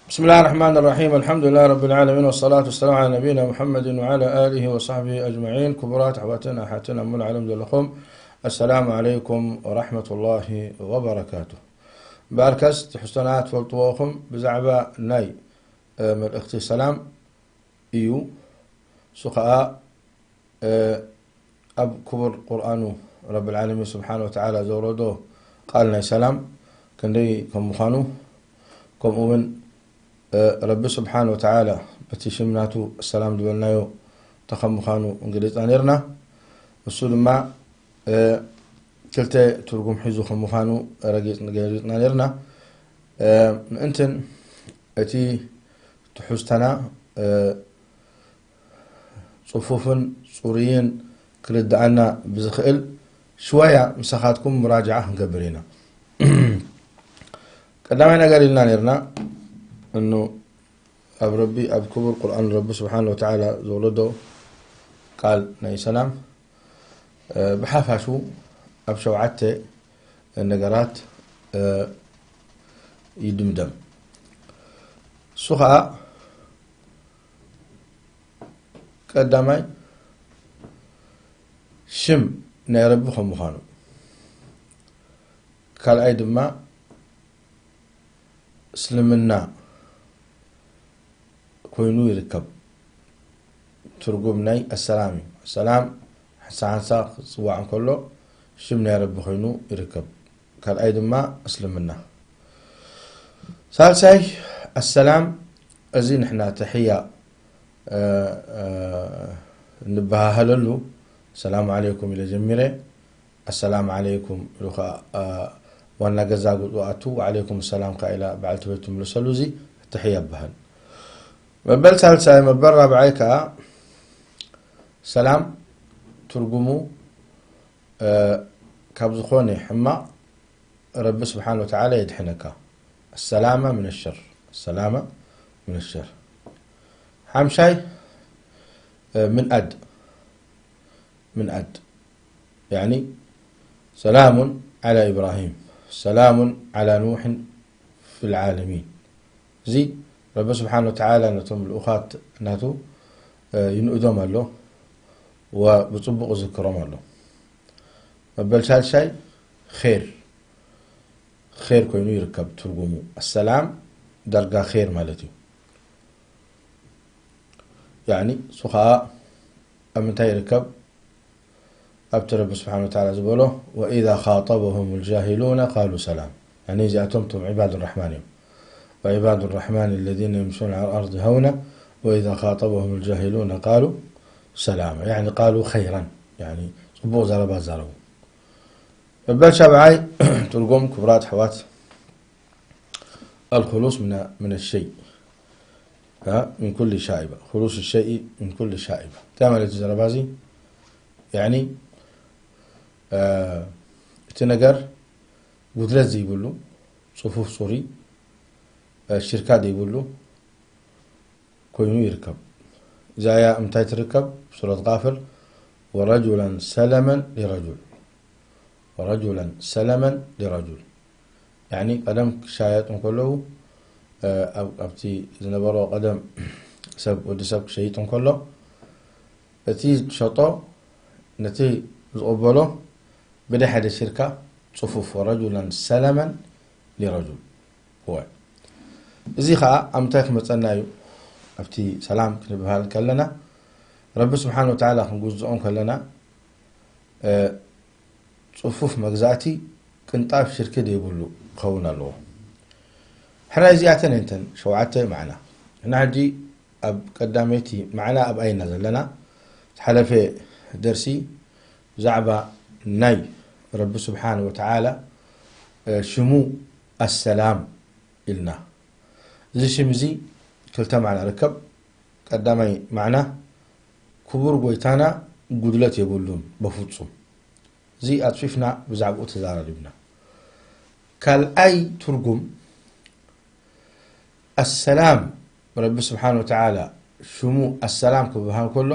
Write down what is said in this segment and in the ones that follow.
بسم الله الرحمن الرحيم. الحمد لله رب العالمين، والصلاة والسلام على نبينا محمد وعلى آله وصحبه أجمعين. ክቡራት ኣሕዋትን ኣሓትን ኣብ ሙሉእ ዓለም ዘለኹም፣ السلام عليكم ورحمة الله وبركاته. እምበኣርከስ ትሕዝቶና ትፈልጥዎ ኢኹም። ብዛዕባ ናይ፣ እ፣ መልእኽቲ ሰላም እዩ። እሱ ኸኣ፣ እ፣ ኣብ ክቡር ቁርኣኑ ረብል ዓለሚን ስብሓነ ወተዓላ ዘውረዶ ቃል ናይ ሰላም ክንደይ ከም ምዃኑ፣ ከምኡ እውን፣ እ፣ ረቢ ስብሓነ ወተዓላ በቲ ሽም ናቱ ሰላም ዝበልናዮ እንታይ ከም ምዃኑ እንገልጽና ነርና። እሱ ድማ፣ እ፣ ክልተ ትርጉም ሒዙ ከም ምዃኑ ረጊጽ-፣ ገሊጽና ነርና። እ፣ ምእንትን እቲ ትሕዝተና፣ እ፣ ጽፉፍን ጽሩይን ክርድኣና ብዝኽእል ሽወያ ምሳኻትኩም ሙራጅዓ ክንገብር ኢና። ቀዳማይ ነገር ኢልና ነርና፣ እኑ ኣብ ረቢ፣ ኣብ ክቡር ቁርኣን ረቢ ስብሓነ ወተዓላ ዘውረዶ ቃል ናይ ሰላም፣ እ፣ ብሓፋሹ ኣብ ሸውዓተ ነገራት፣ እ፣ ይድምደም። እሱ ኸኣ ቀዳማይ ሽም ናይ ረቢ ከም ምዃኑ፣ ካልኣይ ድማ እስልምና ኮይኑ ይርከብ። ትርጉም ናይ ኣሰላም እዩ። ኣሰላም ሓንሳ ሓንሳ ክጽዋዕ እንከሎ ሽም ናይ ረቢ ኮይኑ ይርከብ። ካልኣይ ድማ እስልምና። ሳልሳይ ኣሰላም፣ እዚ ንሕና ተሕያ፣ እ፣ እ፣ እንበሃሃለሉ፣ ሰላም ዓለይኩም ኢለ ጀሚረ፣ ኣሰላም ዓለይኩም ኢሉ ኸዓ፣ እ፣ ዋና ገዛ ገዝኡ ኣቱ፣ ወዓለይኩም ሰላም ከኣ ኢላ በዓልቲ ቤት ትምልሰሉ፣ እዚ ተሕያ ይበሃል። መበል ሳልሳይ፣ መበል ራብዓይ ከኣ ሰላም ትርጉሙ፣ እ፣ ካብ ዝኾነ ሕማቕ ረቢ ስብሓነ ወተዓላ የድሕነካ። السلامة من الشر. السلامة من الشر. ሓምሻይ፣ እ፣ ምንኣድ። ምንኣድ። ያኒ፣ سلام على إبراهيم. سلام على نوح في العالمين. እዚ ረቢ ስብሓነ ወተዓላ ነቶም ልኡኻት ናቱ፣ እ፣ ይንእዶም ኣሎ ወብጽቡቕ ይዝክሮም ኣሎ። መበል ሻድሻይ ኼር፣ ኼር ኮይኑ ይርከብ ትርጉሙ። ኣሰላም ደርጋ ኼር ማለት እዩ። ያኒ እሱ ኸኣ ኣብ ምንታይ ይርከብ? ኣብቲ ረቢ ስብሓነ ወተዓላ ዝበሎ፣ وإذا خاطبهم الجاهلون قالوا سلام። ያኒ እዚኣቶም እቶም ዒባድ ራሕማን እዮም። وعباد الرحمن الذين يمشون على الأرض هونا وإذا خاطبهم الجاهلون قالوا سلاما. ያኒ قالوا خيرا. ያኒ ጽቡቕ ዘረባ ዛረቡ። መበል ሻብዓይ ትርጉም ክቡራት ኣሕዋት፣ الخلوص من، من الشيء، ها؟ من كل شائبة. خلوص الشيء من كل شائبة። እንታይ ማለት እዩ ዘረባ እዚ? ያኒ፣ እ፣ እቲ ነገር ጉድለት ዘይብሉ፣ ጽፉፍ ጽሩይ፣ እ፣ ሽርካ ዘይብሉ ኮይኑ ይርከብ። እዛ እያ እንታይ ትርከብ? ሱረት ጋፍር፣ ورجلا سلما لرجل. ورجلا سلما لرجل. ያኒ ቀደም ክሻየጡ እንከለዉ፣ እ፣ ኣብ-፣ ኣብቲ ዝነበሮ ቀደም ሰብ፣ ወዲ ሰብ ክሸይጥ እንከሎ፣ እቲ ዝሸጦ ነቲ ዝቕበሎ ብደይ ሓደ ሽርካ ጽፉፍ፣ ورجلا سلما لرجل። እወ። እዚ ኸኣ ኣብ ምንታይ ክመጸና እዩ? ኣብቲ ሰላም ክንበሃል ከለና፣ ረቢ ስብሓን ወተዓላ ክንግዝኦ ከለና፣ እ፣ ጽፉፍ መግዛእቲ ቅንጣብ ሽርኪ ዘይብሉ ክኸውን ኣለዎ። ሕራይ እዚኣተን እየን እተን ሸውዓተ ማዕና። ንሕና ሕጂ ኣብ ቀዳመይቲ ማዕና ኣብ ኣይና ዘለና? ዝሓለፈ ደርሲ ብዛዕባ ናይ ረቢ ስብሓን ወተዓላ፣ እ፣ ሽሙ ኣሰላም ኢልና። እዚ ሽም እዚ ክልተ ማዕና ርከብ። ቀዳማይ ማዕና፣ ክቡር ጎይታና ጉድለት የብሉን በፍጹም። እዚ ኣጽፊፍና ብዛዕባኡ ተዛራሪብና። ካልኣይ ትርጉም፣ ኣሰላም፣ ረቢ ስብሓን ወተዓላ ሽሙ ኣሰላም ክበሃል ከሎ፣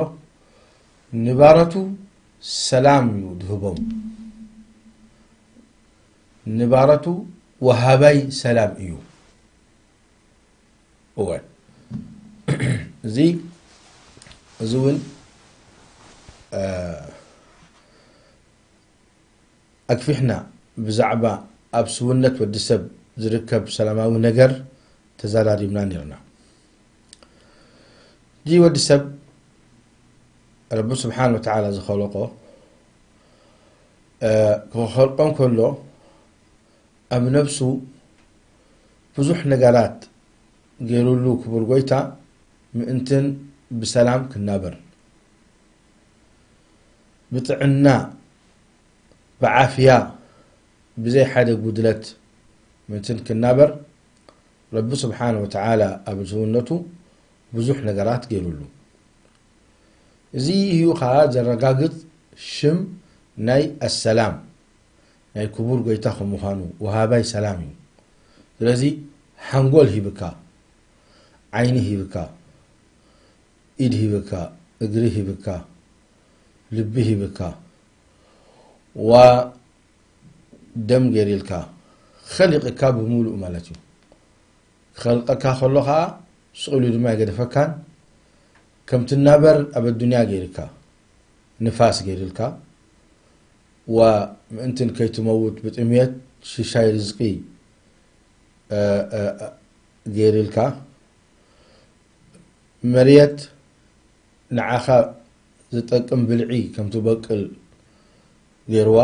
ንባረቱ ሰላም እዩ ዝህቦም። ንባረቱ ወሃባይ ሰላም እዩ። እወ። እዚ፣ እዚ እውን፣ እ፣ ኣግፊሕና ብዛዕባ ኣብ ስውነት ወዲ ሰብ ዝርከብ ሰላማዊ ነገር ተዘራሪብና ነርና። እዚ ወዲ ሰብ ረቢ ስብሓን ወተዓላ ዝኸለቆ፣ እ፣ ክኸልቆ እንከሎ ኣብ ነብሱ ብዙሕ ነገራት ገይሩሉ ክቡር ጎይታ ምእንትን ብሰላም ክናበር፣ ብጥዕና፣ ብዓፍያ፣ ብዘይ ሓደ ጉድለት ምእንትን ክናበር ረቢ ስብሓን ወተዓላ ኣብ ዝውነቱ ብዙሕ ነገራት ገይሩሉ። እዚ እዩ ኸዓ ዘረጋግጽ ሽም ናይ ኣሰላም፣ ናይ ክቡር ጎይታ ከም ምዃኑ፣ ወሃባይ ሰላም እዩ። ስለዚ ሓንጎል ሂብካ፣ ዓይኒ ሂብካ፣ ኢድ ሂብካ፣ እግሪ ሂብካ፣ ልቢ ሂብካ፣ ዋ ደም ገይርልካ፣ ኸሊቕካ ብምሉእ ማለት እዩ። ክኸልቀካ ከሎ ኸዓ ስቕ ኢሉ ድማ ኣይገደፈካን። ከም ትናበር ኣብ ኣዱንያ ገይርካ፣ ንፋስ ገይርልካ፣ ዋ ምእንትን ከይትመውት ብጥምየት ሽሻይ ርዝቂ፣ እ፣ እ፣ ገይርልካ፣ መሬት ንዓኻ ዝጠቅም ብልዒ ከም ትበቅል ገይርዋ፣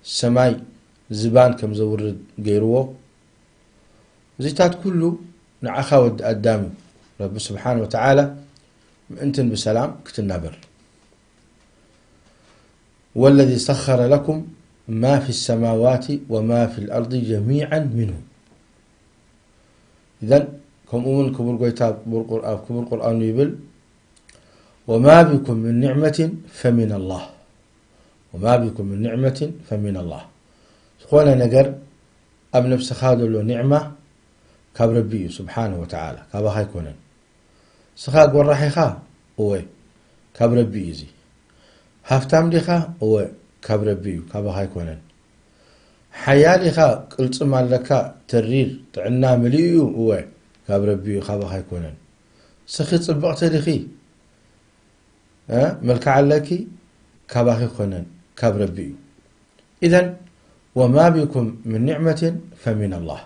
ሰማይ ዝባን ከም ዘውርድ ገይርዎ። እዚታት ኩሉ ንዓኻ ወዲ ኣዳም እዩ። ረቢ ስብሓን ወተዓላ ምእንትን ብሰላም ክትናበር። ወለዚ ሰኸረ ለኩም ማ ፊ ሰማዋት ወማ ፊ ልኣርድ ጀሚዓን ሚንሁ። ኢዘን፣ ከምኡ እውን ክቡር ጎይታ ኣብ ክቡር ቁር-፣ ኣብ ክቡር ቁርኣኑ ይብል፣ "ወማ ቢኩም ምን ኒዕመትን ፈሚን ኣላህ። ወማ ቢኩም ምን ኒዕመትን ፈሚን ኣላህ።" ዝኾነ ነገር ኣብ ነብስኻ ዘሎ ኒዕማ ካብ ረቢ እዩ፣ ስብሓነሁ ወተዓላ፣ ካባኻ ኣይኮነን። ስኻ ጎራሕ ኢኻ? እወ፣ ካብ ረቢ እዩ እዚ። ሃፍታም ዲኻ? እወ፣ ካብ ረቢ እዩ፣ ካባኻ ኣይኮነን። ሓያል ኢኻ፣ ቅልጽም ኣለካ፣ ተሪር፣ ጥዕና ምሉእ እዩ? እወ፣ ካብ ረቢ እዩ፣ ካባኻ ኣይኮነን። ስኺ ጽብቕቲ ዲኺ? እ፣ መልክዕ ኣለኪ? ካባኺ ኣይኮነን፣ ካብ ረቢ እዩ። ኢዘን፣ "ወማ ቢኩም ምን ኒዕመትን ፈሚን ኣላህ።"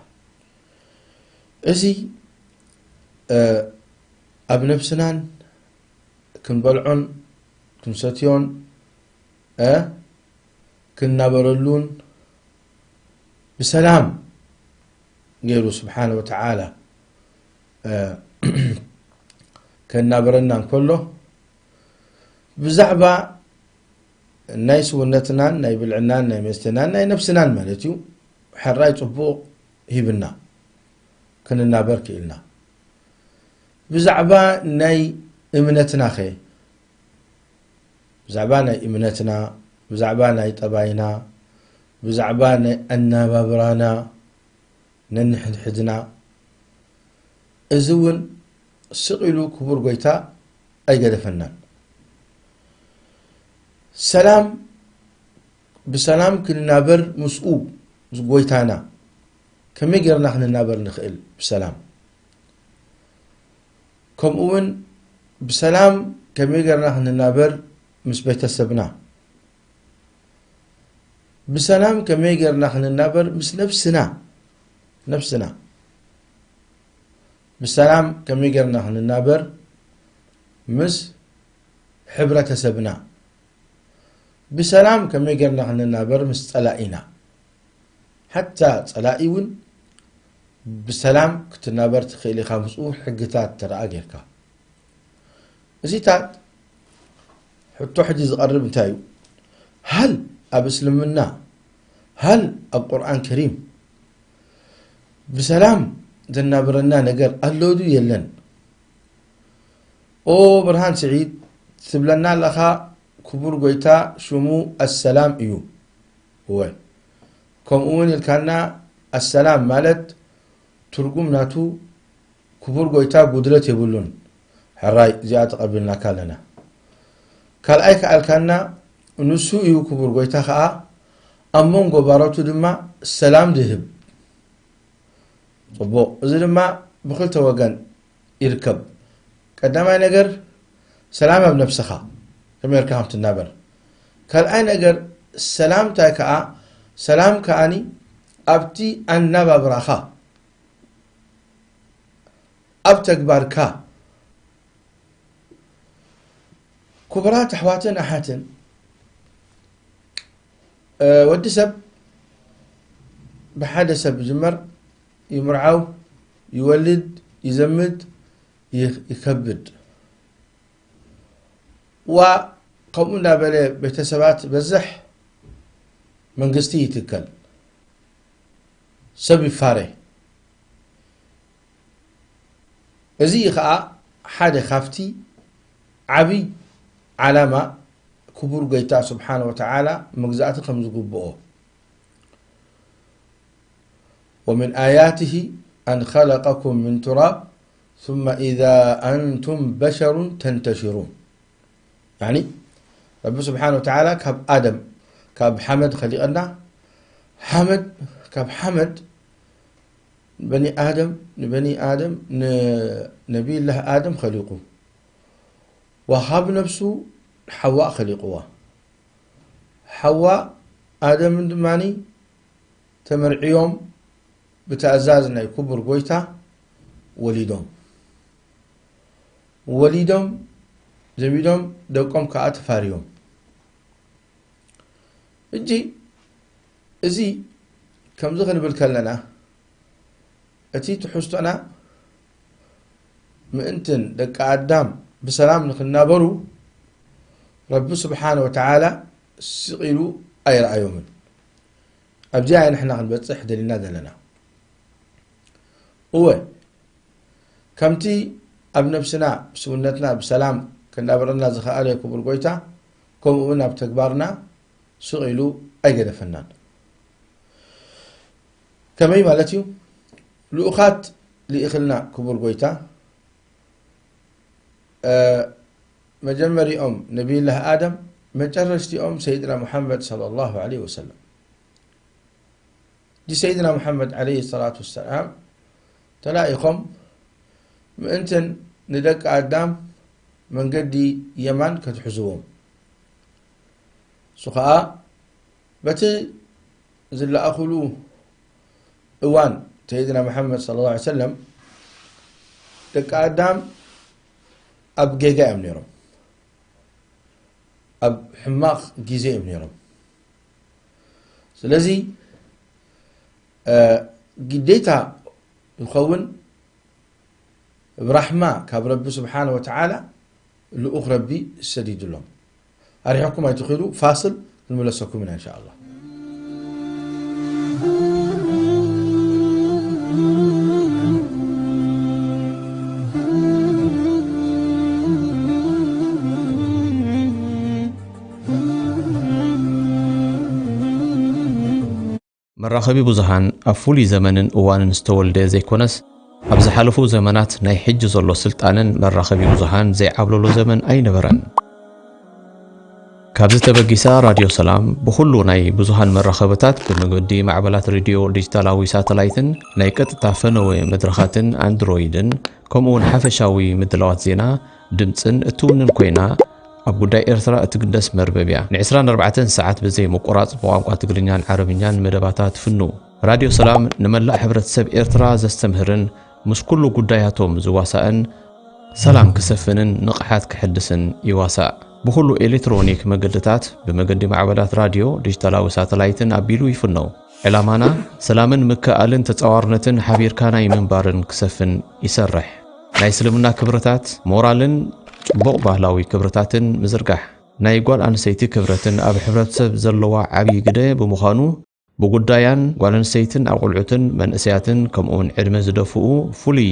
እዚ፣ እ፣ ኣብ ነብስናን ክንበልዖን ክንሰትዮን፣ እ፣ ክንናበረሉን ብሰላም ገይሩ ስብሓነ ወተዓላ፣ እ፣ ከናብረና እንከሎ፣ ብዛዕባ ናይ ስውነትናን ናይ ብልዕናን ናይ መስተናን ናይ ነብስናን ማለት እዩ፣ ሕራይ ጽቡቕ ሂብና፣ ክንናበር ክኢልና። ብዛዕባ ናይ እምነትናኸ? ብዛዕባ ናይ እምነትና፣ ብዛዕባ ናይ ጠባይና፣ ብዛዕባ ናይ ኣነባብራና፣ ነንሕድሕድና፣ እዚ እውን ስቕ ኢሉ ክቡር ጎይታ ኣይገደፈናን። ሰላም፣ ብሰላም ክንናበር ምስኡ፣ ምስ ጎይታና፣ ከመይ ጌርና ክንናበር ንኽእል ብሰላም? ከምኡ እውን ብሰላም ከመይ ጌርና ክንናበር ምስ ቤተሰብና? ብሰላም ከመይ ጌርና ክንናበር ምስ ነብስና፣ ነብስና? ብሰላም ከመይ ጌርና ክንናበር ምስ ሕብረተሰብና? ብሰላም ከመይ ጌርና ክንናበር ምስ ጸላኢና? ሓታ ጸላኢ እውን ብሰላም ክትናበር ትኽእል ኢኻ፣ ምስኡ ሕግታት ተረኣ ጌርካ። እዚታት ሕቶ ሕጂ ዝቐርብ እንታይ እዩ? ሃል ኣብ እስልምና፣ ሃል ኣብ ቁርኣን ከሪም ብሰላም ዘናብረና ነገር ኣሎ ዱ የለን? ኦ ብርሃን ስዒድ፣ ትብለና ኣለኻ፣ ክቡር ጎይታ ሽሙ ኣሰላም እዩ። እወ፣ ከምኡ እውን ኢልካና፣ ኣሰላም ማለት ትርጉም ናቱ ክቡር ጎይታ ጉድለት የብሉን። ሕራይ፣ እዚኣ ተቐቢልናካ ኣለና። ካልኣይ ከኣልካና፣ ንሱ እዩ ክቡር ጎይታ ኸኣ፣ ኣብ መንጎ ባሮቱ ድማ ሰላም ዝህብ። ጽቡቕ፣ እዚ ድማ ብኽልተ ወገን ይርከብ። ቀዳማይ ነገር፣ ሰላም ኣብ ነብስኻ፣ ከመይ ጌርካ ከም ትናበር። ካልኣይ ነገር፣ ሰላምታይ ከኣ፣ ሰላም ከኣኒ ኣብቲ ኣናባብራኻ፣ ኣብ ተግባርካ። ክቡራት ኣሕዋትን ኣሓትን፣ እ፣ ወዲ ሰብ ብሓደ ሰብ ይጅመር፣ ይምርዓው፣ ይወልድ፣ ይዘምድ፣ ይኽ-፣ ይከብድ። ዋ ከምኡ እንዳበለ ቤተሰባት በዝሕ፣ መንግስቲ ይትከል፣ ሰብ ይፋረ። እዚ ኸኣ ሓደ ካብቲ ዓቢ ዓላማ ክቡር ጎይታ ስብሓነ ወተዓላ መግዛእቲ ከም ዝግብኦ። ومن آياته أن خلقكم من تراب ثم إذا أنتم بشر تنتشرون. ያኒ ረቢ ስብሓነ ወተዓላ ካብ ኣደም፣ ካብ ሓመድ ኸሊቐና። ሓመድ፣ ካብ ሓመድ በኒ ኣደም፣ ንበኒ ኣደም፣ ንነቢይላህ ኣደም ኸሊቑ። ወኻብ ነብሱ ሓዋ ኸሊቕዋ። ሓዋ ኣደምን ድማኒ ተመርዕዮም ብትእዛዝ ናይ ክቡር ጎይታ ወሊዶም። ወሊዶም፣ ዘሚዶም፣ ደቆም ከኣ ተፋርዮም። ሕጂ እዚ ከምዚ ክንብል ከለና፣ እቲ ትሕዝቶና ምእንትን ደቂ ኣዳም ብሰላም ንኽናበሩ ረቢ ስብሓነ ወተዓላ ስቕ ኢሉ ኣይረኣዮምን። ኣብዚኣ ንሕና ክንበጽሕ ደሊና ዘለና። እወ፣ ከምቲ ኣብ ነብስና፣ ብስውነትና ብሰላም ከናብረና ዝኸኣለ ክቡር ጎይታ፣ ከምኡ እውን ኣብ ተግባርና ስቕ ኢሉ ኣይገደፈናን። ከመይ ማለት እዩ? ልኡኻት ልኢኽልና ክቡር ጎይታ፣ እ፣ መጀመሪኦም ነቢይላህ ኣደም፣ መጨረሽቲኦም ሰይድና ሙሓመድ ሰለላሁ ዐለይሂ ወሰለም። እዚ ሰይድና ሙሓመድ ዐለይሂ ሰላቱ ወሰላም ተላኢኾም ምእንትን ንደቂ ኣዳም መንገዲ የማን ከትሕዝዎም። እሱ ኸኣ በቲ ዝለኣኹሉ እዋን ሰይድና ሙሓመድ ሰለላሁ ዐለይሂ ወሰለም ደቂ ኣዳም ኣብ ጌጋ እዮም ነይሮም፣ ኣብ ሕማቕ ግዜ እዮም ነይሮም። ስለዚ፣ እ፣ ግዴታ ይኸውን ብራሕማ ካብ ረቢ ስብሓነ ወተዓላ ልኡኽ ረቢ ሰዲድሎም። ኣርሒቕኩም ኣይትኺዱ፣ ፋስል ክንምለሰኩም ኢና እንሻ ኣላህ። መራኸቢ ብዙሃን ኣብ ፍሉይ ዘመንን እዋንን ዝተወልደ ዘይኮነስ፣ ኣብ ዝሓለፉ ዘመናት ናይ ሕጂ ዘሎ ስልጣነን መራኸቢ ብዙሃን ዘይዓብለሎ ዘመን ኣይነበረን። ካብዚ ተበጊሳ ራድዮ ሰላም ብኹሉ ናይ ብዙሃን መራኸብታት ብመገዲ ማዕበላት ሬድዮ ዲጂታላዊ ሳተላይትን ናይ ቀጥታ ፈነወ መድረኻትን ኣንድሮይድን ከምኡ እውን ሓፈሻዊ ምድላዋት ዜና፣ ድምጽን እትውንን ኮይና፣ ኣብ ጉዳይ ኤርትራ እትግደስ መርበብ እያ። ን ዕስራን ኣርባዕተን ሰዓት ብዘይ ምቁራጽ ብቋንቋ ትግርኛን ዓረብኛን መደባታ ትፍኑ። ራድዮ ሰላም ንመላእ ሕብረተሰብ ኤርትራ ዘስተምህርን ምስ ኩሉ ጉዳያቶም ዝዋሳእን፣ ሰላም ክሰፍንን ንቕሓት ክሕድስን ይዋሳእ። ብኹሉ ኤሌክትሮኒክ መገድታት ብመገዲ ማዕበላት ራድዮ፣ ዲጂታላዊ ሳተላይትን ኣቢሉ ይፍኖ። ዕላማና ሰላምን ምክእኣልን ተጻዋርነትን ሓቢርካ ናይ ምንባርን ክሰፍን ይሰርሕ። ናይ እስልምና ክብርታት፣ ሞራልን ጽቡቕ ባህላዊ ክብርታትን ምዝርጋሕ። ናይ ጓል ኣንስተይቲ ክብረትን ኣብ ሕብረተሰብ ዘለዋ ዓብዪ ግደ ብምዃኑ፣ ብጉዳያን ጓል ኣንስተይትን ኣብ ቆልዑትን መንእሰያትን ከምኡውን ዕድመ ዝደፍኡ ፍሉይ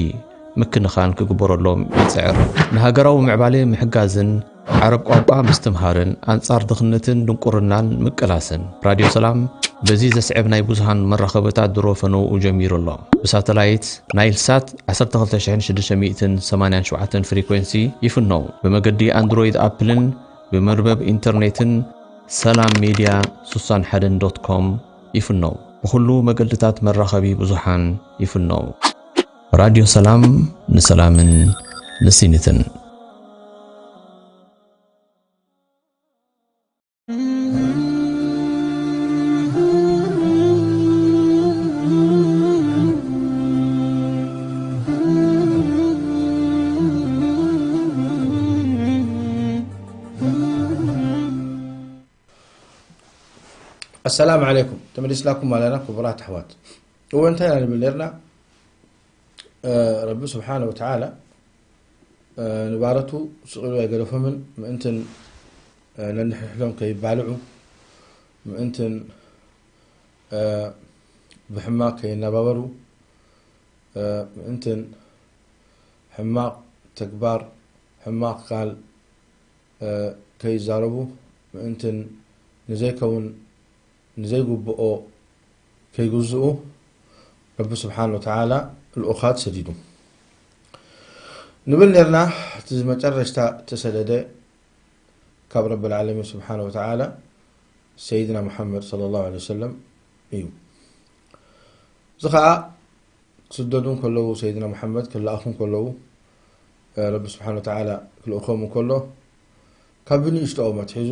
ምክንኻን ክግበረሎም ይጽዕር። ንሃገራዊ ምዕባለ ምሕጋዝን ዓረብ ቋንቋ ምስትምሃርን ኣንጻር ድኽነትን ድንቁርናን ምቅላስን። ራድዮ ሰላም በዚ ዘስዕብ ናይ ብዙሃን መራኸብታት ድሮ ፈነውኡ ጀሚሩ ኣሎ። ብሳተላይት ናይል ሳት ዓሰርተ ክልተ ሽሕን ሽዱሽተ ሚእትን ሰማንያን ሸውዓተን ፍሪኮንሲ ይፍነው። ብመገዲ ኣንድሮይድ ኣፕልን ብመርበብ ኢንተርኔትን ሰላም ሚድያ ስሳን ሓደን ዶት ኮም ይፍነው። ብኹሉ መገድታት መራኸቢ ብዙሓን ይፍነው። ራድዮ ሰላም ንሰላምን ንሲኒትን። ኣሰላም ዓለይኩም። ተመሊስላኩም ኣለና ክቡራት ኣሕዋት። እወ፣ እንታይ ኢና ንብል ነርና? እ፣ ረቢ ስብሓነ ወተዓላ፣ እ፣ ንባረቱ ስቕ ኢሉ ኣይገደፎምን፣ ምእንትን፣ እ፣ ነንሕድሕዶም ከይባልዑ፣ ምእንትን፣ እ፣ ብሕማቕ ከይነባበሩ፣ እ፣ ምእንትን ሕማቕ ተግባር፣ ሕማቕ ቃል፣ እ፣ ከይዛረቡ፣ ምእንትን ንዘይከውን ንዘይግብኦ ከይግዝኡ ረቢ ስብሓን ወተዓላ ልኡኻት ሰዲዱ። ንብል ነርና፣ እቲ መጨረሽታ ተሰደደ ካብ ረቢ ልዓለሚን ስብሓን ወተዓላ ሰይድና ሙሓመድ ሰለላሁ ዐለይሂ ወሰለም እዩ። እዚ ኸዓ ክስደዱ እንከለዉ፣ ሰይድና ሙሓመድ ክለኣኹ እንከለዉ፣ እ፣ ረቢ ስብሓን ወተዓላ ክልእኾም እንከሎ፣ ካብ ብንእሽቶኦም ኣትሒዙ፣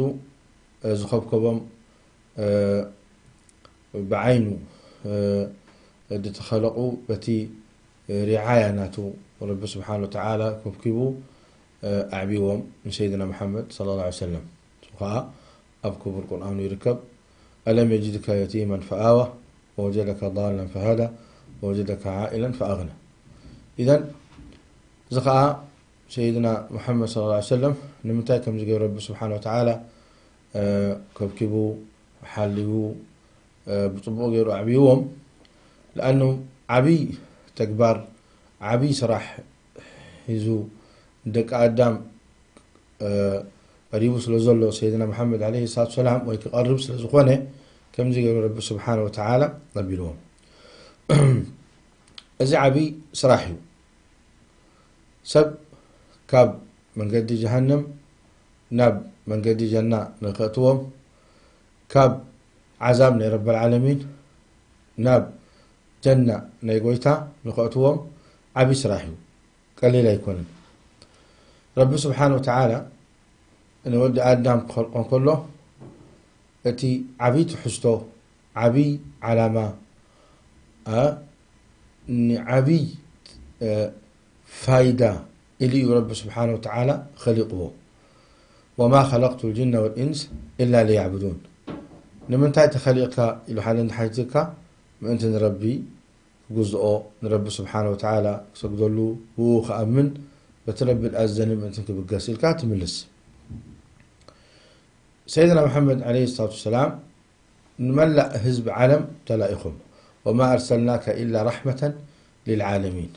እ፣ ዝኸብከቦም፣ እ፣ ብዓይኑ፣ እ፣ ድተኸለቑ በቲ ሪዓያ ናቱ ረቢ ስብሓን ወተዓላ ከብኪቡ፣ እ፣ ኣዕቢዎም ንሰይድና ሙሓመድ ሰለላሁ ዐለይሂ ወሰለም። እሱ ኸዓ ኣብ ክቡር ቁርኣኑ ይርከብ። ألم يجدك يتيما فآوى ووجدك ضالا فهدى ووجدك عائلا فأغنى. إذن እዚ ኸዓ ሰይድና ሙሓመድ ሰለላሁ ዐለይሂ ወሰለም ንምንታይ ከምዚ ገይሩ ረቢ ስብሓን ወተዓላ፣ እ፣ ከብኪቡ፣ ሓልዩ፣ እ፣ ብጽቡቕ ገይሩ ኣዕብይዎም? ለኣኑ ዓብይ ተግባር፣ ዓብይ ስራሕ ሒዙ ደቂ ኣዳም፣ እ፣ ቀሪቡ ስለ ዘሎ ሰይድና ሙሓመድ ዓለይሂ ሰላቱ ወሰላም ወይ ክቐርብ ስለ ዝኾነ ከምዚ ገይሩ ረቢ ስብሓን ወተዓላ ኣቢልዎም። እዚ ዓብይ ስራሕ እዩ። ሰብ ካብ መንገዲ ጀሃነም ናብ መንገዲ ጀና ንኸእትዎም፣ ካብ ዓዛብ ናይ ረበል ዓለሚን ናብ ጀና ናይ ጎይታ ንኸእትዎም ዓብይ ስራሕ እዩ። ቀሊል ኣይኮነን። ረቢ ስብሓን ወተዓላ ንወዲ ኣዳም ክኸልቆ እንከሎ እቲ ዓብይ ትሕዝቶ፣ ዓብይ ዓላማ፣ እ፣ ንዓብይ፣ እ፣ ፋይዳ ኢሉ እዩ ረቢ ስብሓን ወተዓላ ኸሊቕዎ። ወማ ኸለቅቱ ልጅነ ወልኢንስ ኢላ ሊያዕቡዱን። ንምንታይ ተኸሊቕካ ኢሉ ሓደ እንተሓቲትካ፣ ምእንቲ ንረቢ ክግዝኦ፣ ንረቢ ስብሓን ወተዓላ ክሰግደሉ፣ ብኡ ክኣምን፣ በቲ ረቢ ዝኣዘኒ ምእንቲ ክብገስ ኢልካ ትምልስ። ሰይድና መሓመድ ዓለይሂ ሰላቱ ወሰላም ንመላእ ህዝቢ ዓለም ተላኢኹም። ወማ ኣርሰልናከ ኢላ ረሕመተን ሊልዓለሚን።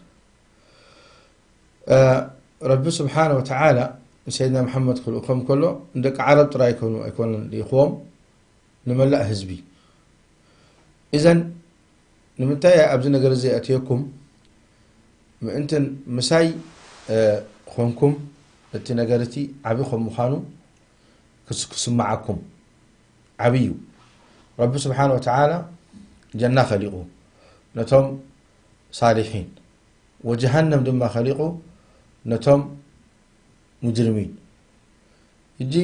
እ፣ ረቢ ስብሓነ ወተዓላ ንሰይድና መሓመድ ክልእኾም ከሎ ንደቂ ዓረብ ጥራይ ኣይኮኑ-፣ ኣይኮነን ልኢኽዎም፣ ንመላእ ህዝቢ። ኢዘን ንምንታይ እየ ኣብዚ ነገር እዚ ኣእትየኩም? ምእንትን ምሳይ፣ እ፣ ኾንኩም እቲ ነገር እቲ ዓቢ ከም ምዃኑ ክስ-፣ ክስምዓኩም። ዓቢ እዩ። ረቢ ስብሓነ ወተዓላ ጀና ኸሊቑ ነቶም ሳሊሒን፣ ወጀሃነም ድማ ኸሊቑ ነቶም ሙጅሪሚን። ሕጂ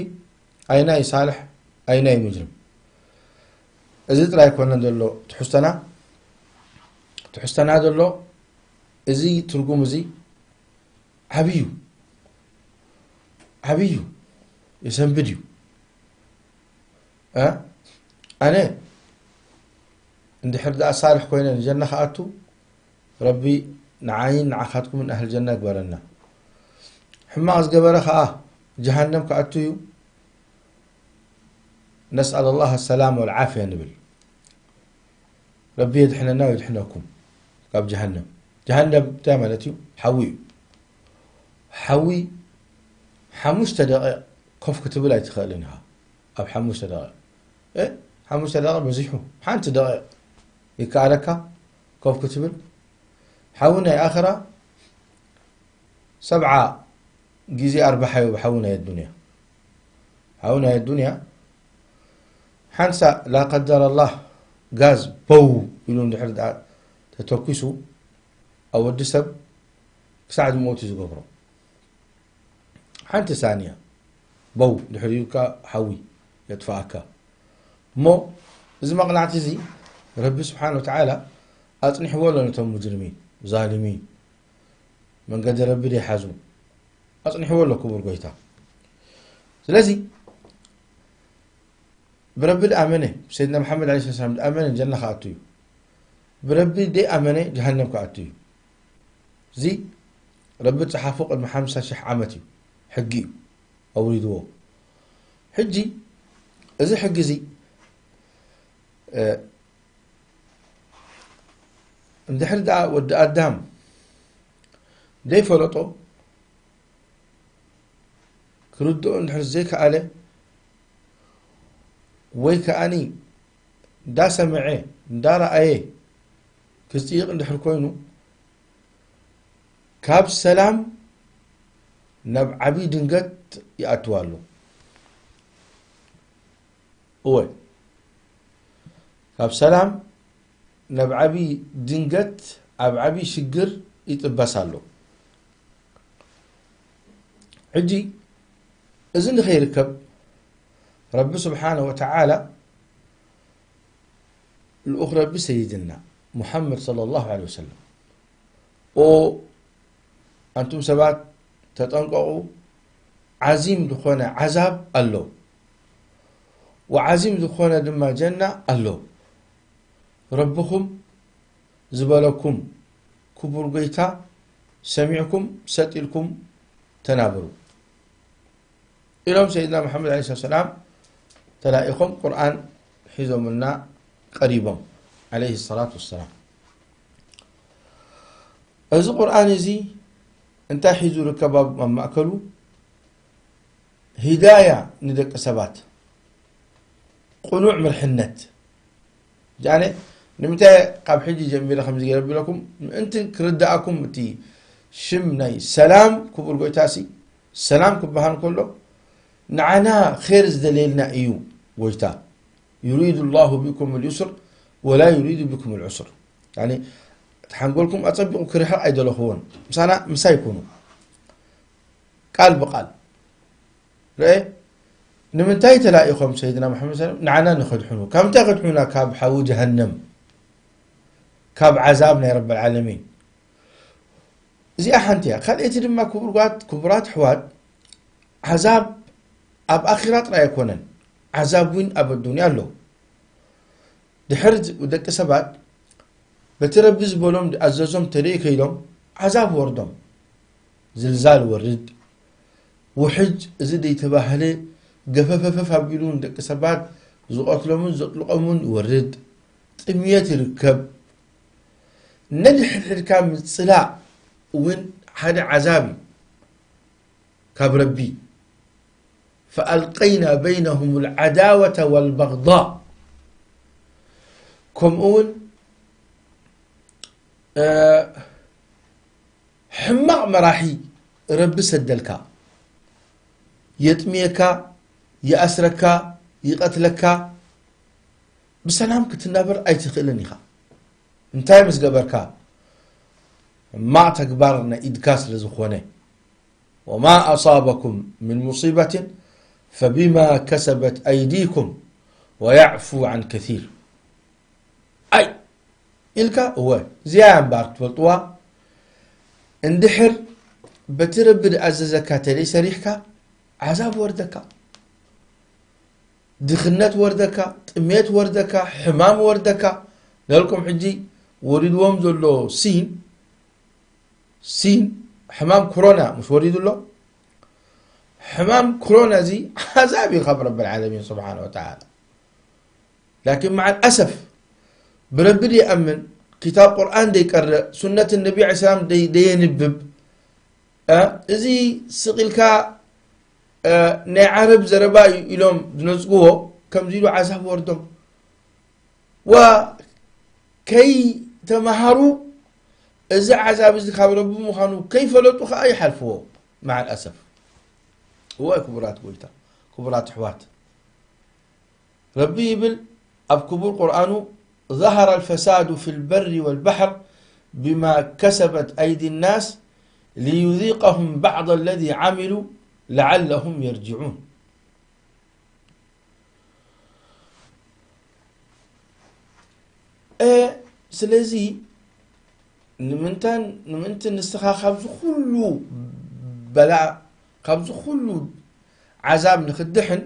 ኣይናይ ሳልሕ፣ ኣይናይ ሙጅሪም? እዚ ጥራይ ኣይኮነን ዘሎ ትሕዝቶና። ትሕዝቶና ዘሎ እዚ ትርጉም እዚ ዓብዩ፣ ዓብዩ የሰንብድ እዩ። እ? ኣነ እንድሕር ደኣ ሳልሕ ኮይነ ንጀና ክኣቱ፣ ረቢ ንዓይን ንዓኻትኩምን ኣህል ጀና ይግበረና። ሕማቕ ዝገበረ ኸኣ ጀሃነም ክኣቱ እዩ። ነስኣል ኣላህ ሰላም ወልዓፍያ ንብል። ረቢ የድሕነና ወየድሕነኩም ካብ ጀሃነም። ጀሃነም እንታይ ማለት እዩ? ሓዊ እዩ። ሓዊ ሓሙሽተ ደቂቕ ኮፍ ክትብል ኣይትኽእልን ኢኻ። ኣብ ሓሙሽተ ደቂቕ፣ እ፣ ሓሙሽተ ደቂቕ በዚሑ፣ ሓንቲ ደቂቕ ይከኣለካ ኮፍ ክትብል። ሓዊ ናይ ኣኸራ ሰብዓ ግዜ ኣርባሓዮ ብሓዊ ናይ ኣዱንያ። ሓዊ ናይ ኣዱንያ ሓንሳ ላ ቀደረ ኣላህ ጋዝ በው ኢሉ እንድሕር ደኣ ተተኩሱ፣ ኣብ ወዲ ሰብ ክሳዕ ዝሞት እዩ ዝገብሮ። ሓንቲ ሳንያ በው ድሕር ኢልካ ሓዊ የጥፍኣካ። እሞ እዚ መቕናዕቲ እዚ ረቢ ስብሓን ወተዓላ ኣጽኒሕዎ ኣሎ ነቶም ሙጅርሚን፣ ዛልሚን፣ መንገዲ ረቢ ደይሓዙ ኣጽኒሕዎ ኣሎ ክቡር ጎይታ። ስለዚ ብረቢ ድኣመነ፣ ብሰይድና መሓመድ ዓለይሂ ሰላም ድኣመነ ጀና ክኣቱ እዩ። ብረቢ ደይኣመነ ጀሃነም ክኣቱ እዩ። እዚ ረቢ ዝጸሓፎ ቅድሚ ሓምሳ ሽሕ ዓመት እዩ፣ ሕጊ እዩ ኣውሪድዎ። ሕጂ እዚ ሕጊ እዚ፣ እ፣ እንድሕር ደኣ ወዲ ኣዳም ደይፈለጦ፣ ክርድኦ እንድሕር ዘይከኣለ፣ ወይ ከኣኒ እንዳሰምዐ እንዳረኣየ ክጽይቕ እንድሕር ኮይኑ፣ ካብ ሰላም ናብ ዓብዪ ድንገት ይኣትው ኣሎ። እወ፣ ካብ ሰላም ናብ ዓብዪ ድንገት፣ ኣብ ዓብዪ ሽግር ይጥበስ ኣሎ። ሕጂ እዚ ንኸይርከብ ረቢ ስብሓነ ወተዓላ ልኡኽ ረቢ ሰይድና ሙሓመድ ሰለላሁ ዐለይሂ ወሰለም፣ ኦ ኣንቱም ሰባት ተጠንቀቑ፣ ዓዚም ዝኾነ ዓዛብ ኣሎ፣ ወዓዚም ዝኾነ ድማ ጀና ኣሎ። ረብኹም ዝበለኩም ክቡር ጎይታ ሰሚዕኩም ሰጥ ኢልኩም ተናበሩ ኢሎም ሰይድና መሓመድ ዓለይሂ ሰላም ተላኢኾም ቁርኣን ሒዞምልና ቀሪቦም ዓለይሂ ሰላቱ ወሰላም። እዚ ቁርኣን እዚ እንታይ ሒዙ ይርከብ? ኣብ ማእከሉ ሂዳያ ንደቂ ሰባት፣ ቅኑዕ ምርሕነት። ጃነ ንምንታይ ካብ ሕጂ ጀሚረ ከምዚ ገይረ ቢለኩም ምእንቲ ክርዳእኩም፣ እቲ ሽም ናይ ሰላም ክቡር ጎይታ ሲ ሰላም ክበሃል ከሎ ንዓና ኼር ዝደልየልና እዩ ጎይታ። ዩሪዱ ላሁ ቢኩም ልዩስር ወላ ዩሪዱ ቢኩም ልዑስር። ያኒ እቲ ሓንጎልኩም ኣጸቢቑ ክርሕቕ ኣይደለኽዎን። ምሳና ምሳይ ኩኑ። ቃል ብቃል። ርአ? ንምንታይ ተላኢኾም ሰይድና መሓመድ ሰለም? ንዓና ንኸድሕኑ። ካብ ምንታይ ከድሕኑና? ካብ ሓዊ ጀሃነም፣ ካብ ዓዛብ ናይ ረብ ዓለሚን። እዚኣ ሓንቲ እያ። ካልኣይቲ ድማ ክቡራት፣ ክቡራት ኣሕዋት፣ ዓዛብ ኣብ ኣኺራ ጥራይ ኣይኮነን። ዓዛብ እውን ኣብ ኣዱንያ ኣሎ። ድሕር ዝ-፣ ደቂ ሰባት በቲ ረቢ ዝበሎም ዝኣዘዞም ተደይ ከይሎም ዓዛብ ወርዶም። ዝልዛል ወርድ፣ ውሕጅ፣ እዚ ዘይተባህለ ገፈፈፈፍ ኣቢሉ ንደቂ ሰባት ዝቐትሎምን ዘጥልቖምን ይወርድ። ጥምየት ይርከብ። ነድሕድሕድካ ምጽላእ እውን ሓደ ዓዛብ እዩ ካብ ረቢ። ፈኣልቀይና በይነሁም ልዓዳወተ ወልበግዳእ። ከምኡ እውን፣ እ፣ ሕማቕ መራሒ ረቢ ሰደልካ። የጥምየካ፣ ይኣስረካ፣ ይቐትለካ፣ ብሰላም ክትናበር ኣይትኽእልን ኢኻ። እንታይ ምስ ገበርካ? ሕማቕ ተግባር ናይ ኢድካ ስለ ዝኾነ። ወማ ኣሳበኩም ምን ሙሲበትን ፈቢማ ከሰበት ኣይዲኩም ወያዕፉ ዓን ከሲር። ኣይ ኢልካ፣ እወ፣ እዚኣ እያ እምበኣር ትፈልጥዋ። እንድሕር በቲ ረቢ ዝኣዘዘካ ተለይ ሰሪሕካ፣ ዓዛብ ወርደካ፣ ድኽነት ወርደካ፣ ጥሜት ወርደካ፣ ሕማም ወርደካ። ነልኩም ሕጂ ወሪድዎም ዘሎ ሲን፣ ሲን፣ ሕማም ኮሮና ምስ ወሪዱ ኣሎ፣ ሕማም ኮሮና እዚ ዓዛብ እዩ ካብ ረብ ዓለሚን ስብሓነ ወተዓላ። ላኪን መዓል ኣሰፍ ብረቢ ድየኣምን፣ ክታብ ቁርኣን ደይቀርእ፣ ሱነት ነቢ ዐለይሂ ሰላም ደይ-፣ ደየንብብ፣ እ፣ እዚ ስቕ ኢልካ፣ እ፣ ናይ ዓረብ ዘረባ እዩ ኢሎም ዝነጽግዎ፣ ከምዚ ኢሉ ዓዛብ ወርዶም። ዋ፣ ከይተማሃሩ፣ እዚ ዓዛብ እዚ ካብ ረቢ ምዃኑ ከይፈለጡ ኸኣ ይሓልፍዎ። መዓል ኣሰፍ። እዋይ ክቡራት ጎይታ፣ ክቡራት ኣሕዋት። ረቢ ይብል ኣብ ክቡር ቁርኣኑ፣ ظهر الفساد في البر والبحر بما كسبت أيدي الناس ليذيقهم بعض الذي عملوا لعلهم يرجعون። እ፣ ስለዚ ንምንታን፣ ንምንቲ ንስኻ ካብዚ ኩሉ በላእ፣ ካብዚ ኩሉ ዓዛብ ንኽድሕን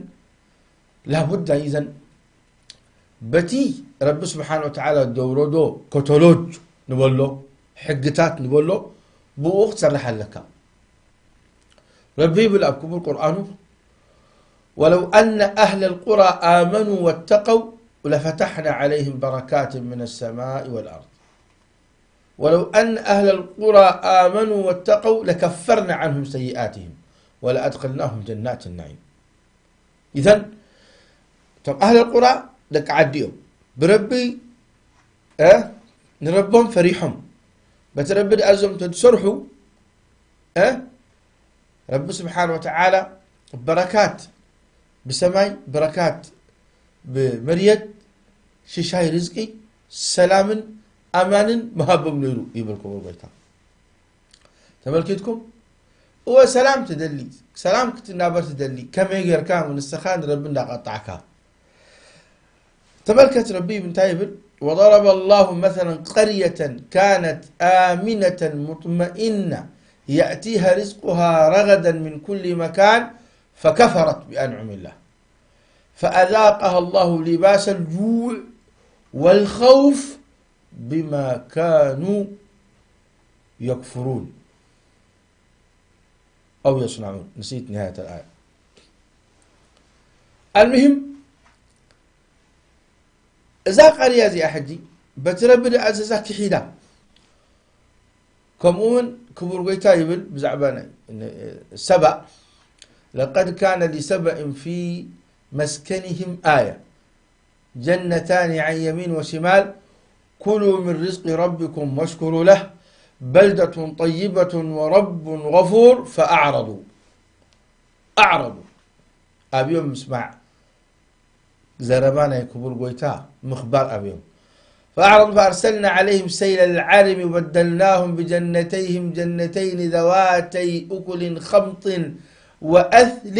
ላቡዳ ኢዘን በቲ ረቢ ስብሓን ወተዓላ ዘውረዶ ኮቶሎጅ ንበሎ፣ ሕግታት ንበሎ፣ ብኡ ክትሰርሕ ኣለካ። ረቢ ይብል ኣብ ክቡር ቁርኣኑ፣ ولو أن أهل القرى آمنوا واتقوا لفتحنا عليهم بركات من السماء والأرض. ولو أن أهل القرى آمنوا واتقوا لكفرنا عنهم سيئاتهم ولأدخلناهم جنات النعيم. إذن، እቶም ኣህለል ቁራ ደቂ ዓዲ እዮም። ብረቢ፣ እ፣ ንረቦም ፈሪሖም፣ በቲ ረቢ ዝኣዘዞም እንተዝሰርሑ፣ እ፣ ረቢ ስብሓን ወተዓላ በረካት ብሰማይ፣ በረካት ብመርየት፣ ሽሻይ ርዝቂ፣ ሰላምን ኣማንን ምሃቦም ነይሩ ይብል ክቡር ጎይታ። ተመልኪትኩም? እወ፣ ሰላም ትደሊ፣ ሰላም ክትናበር ትደሊ፣ ከመይ ጌርካ ንስኻ ንረቢ እንዳቐጣዕካ? ተመልከት፣ ረቢ እንታይ ይብል? وضرب الله مثلا قرية كانت آمنة مطمئنة يأتيها رزقها رغدا من كل مكان فكفرت بأنعم الله فأذاقها الله لباس الجوع والخوف بما كانوا يكفرون أو يصنعون. نسيت نهاية الآية. المهم، እዛ ቃርያ እዚኣ ሕጂ በቲ ረቢ ዝኣዘዛ ክሒዳ። ከምኡ እውን ክቡር ጎይታ ይብል ብዛዕባ ናይ ሰባእ፣ لقد كان لسبإ في مسكنهم آية جنتان عن يمين وشمال كلوا من رزق ربكم واشكروا له بلدة طيبة ورب غفور فأعرضوا. أعرضوا. ኣብዮም ምስማዕ ዘረባ ናይ ክቡር ጎይታ ምኽባር ኣብዮም። فأعرضوا فأرسلنا عليهم سيل العرم وبدلناهم بجنتيهم جنتين ذواتي أكل خمط وأثل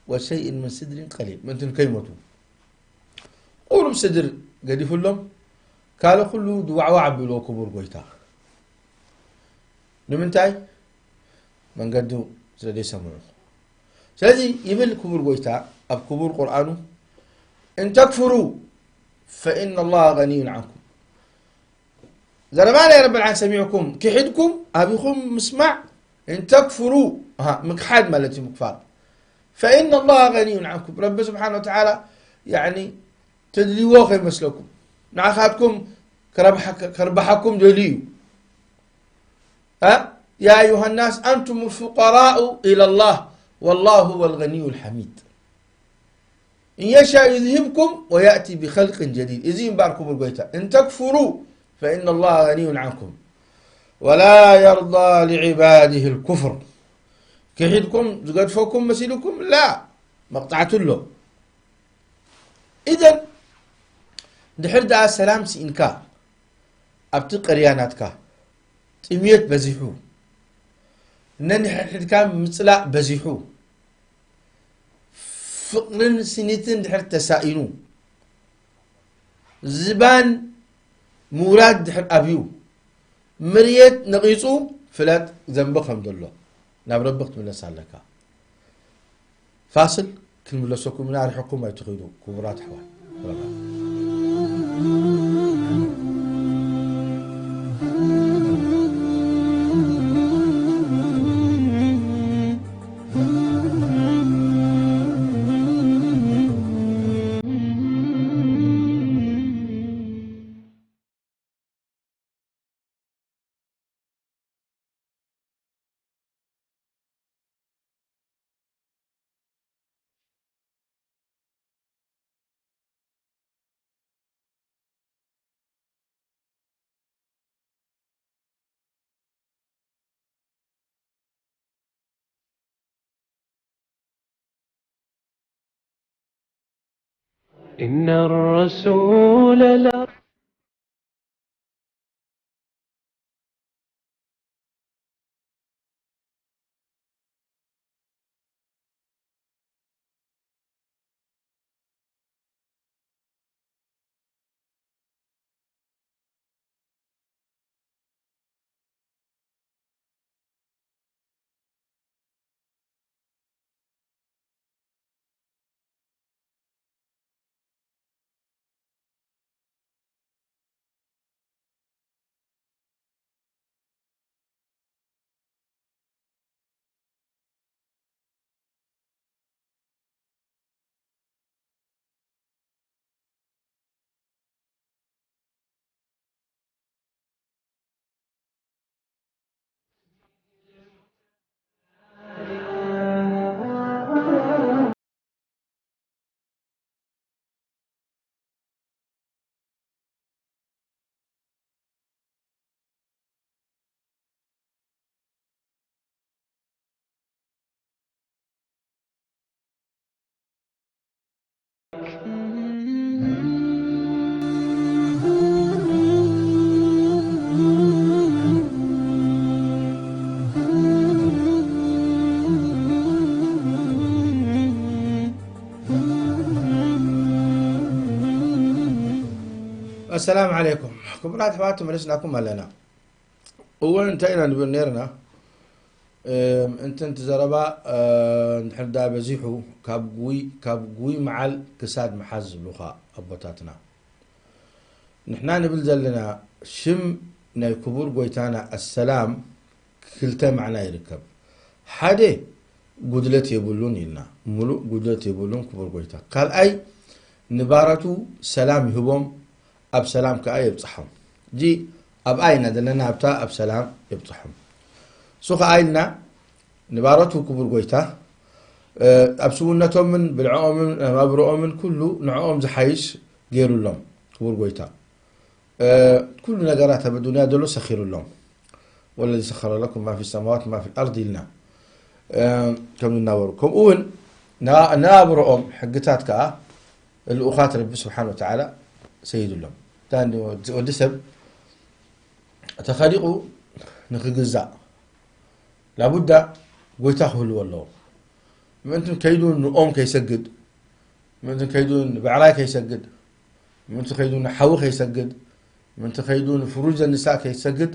وشيء من سدر قليل ምእንቲ ከይሞቱ ቁሩብ ስድር ገዲፉሎም ካልእ ኩሉ ድዋዕዋዕ ኣቢልዎ ክቡር ጎይታ። ንምንታይ? መንገዱ ስለ ዘይሰምዑ። ስለዚ ይብል ክቡር ጎይታ ኣብ ክቡር ቁርኣኑ፣ إن تكفروا فإن الله غني عنكم። ዘረባ ናይ ረቢ ልዓን ሰሚዕኩም ክሒድኩም ኣቢኹም ምስማዕ፣ إن تكفروا፣ ኣሃ፣ ምክሓድ ማለት እዩ ምክፋር። فإن الله غني عنكم። ረቢ ስብሓን ወተዓላ፣ ያዕኒ፣ ተድልይዎ ከይመስለኩም። ንዓኻትኩም ከረብሓ-፣ ከርብሓኩም ደልዩ እዩ። እ? يا أيها الناس أنتم الفقراء إلى الله والله هو الغني الحميد. إن يشاء يذهبكم ويأتي بخلق جديد. እዚ እምበኣር ክቡር ጎይታ፣ إن تكفروا فإن الله غني عنكم ولا يرضى لعباده الكفر. ክሒድኩም ዝገድፈኩም መሲልኩም ላ መቕጻዕቲ ኣሎ። ኢዘን ድሕር ደኣ ሰላም ስኢንካ ኣብቲ ቅርያ ናትካ ጥምየት በዚሑ፣ ነንሕድሕድካ ምጽላእ በዚሑ፣ ፍቕርን ስኒትን ድሕር ተሳኢኑ፣ ዝባን ምውራድ ድሕር ኣብዩ፣ ምርየት ነቒጹ፣ ፍለጥ ዘንቢ ከም ዘሎ ናብ ረቢ ክትምለስ ኣለካ። ፋስል ክንምለሰኩም ኢና፣ ርሕኩም ኣይትኺዱ ክቡራት ኣሕዋት። إن الرسول لا ኣሰላም ዓለይኩም ክቡራት ኣሕዋት፣ ተመለስናኩም ኣለና። እወ፣ እንታይ ኢና ንብል ነርና? እም፣ እንትን እቲ ዘረባ፣ እ፣ እንድሕር ዳ በዚሑ፣ ካብ ጉይ፣ ካብ ጉይ መዓል ክሳድ መሓዝ ዝብሉኻ ኣቦታትና። ንሕና ንብል ዘለና ሽም ናይ ክቡር ጎይታና ኣሰላም ክልተ ማዕና ይርከብ። ሓደ፣ ጉድለት የብሉን ኢልና፣ ሙሉእ ጉድለት የብሉን ክቡር ጎይታ። ካልኣይ፣ ንባረቱ ሰላም ይህቦም፣ ኣብ ሰላም ከኣ የብጽሖም። እዚ ኣብኣ ኢና ዘለና፣ ኣብታ ኣብ ሰላም የብጽሖም። እሱ ከኣ ኢልና ንባረቱ ክቡር ጎይታ፣ እ፣ ኣብ ስውነቶምን ብልዕኦምን መናብርኦምን ኩሉ ንዕኦም ዝሓይሽ ገይሩሎም ክቡር ጎይታ። እ፣ ኩሉ ነገራት ኣብ ኣዱንያ ዘሎ ሰኺሩሎም። ወለዚ ሰኸረ ለኩም ማ ፊ ሰማዋት ማ ፊ ኣርድ ኢልና፣ እ፣ ከም ዝናበሩ። ከምኡ እውን ና-፣ ነናብርኦም ሕግታት ከኣ ልኡኻት ረቢ ስብሓን ወተዓላ ሰይዱሎም። እታ ወዲ፣ ወዲ ሰብ ተኸሊቑ ንኽግዛእ ላቡዳ ጎይታ ክህልዎ ኣለዎ። ምእንትን ከይዱ ንኦም ከይሰግድ፣ ምእንትን ከይዱ ንብዕራይ ከይሰግድ፣ ምእንትን ከይዱ ንሓዊ ከይሰግድ፣ ምእንትን ከይዱ ንፍሩጀ ንሳ ከይሰግድ፣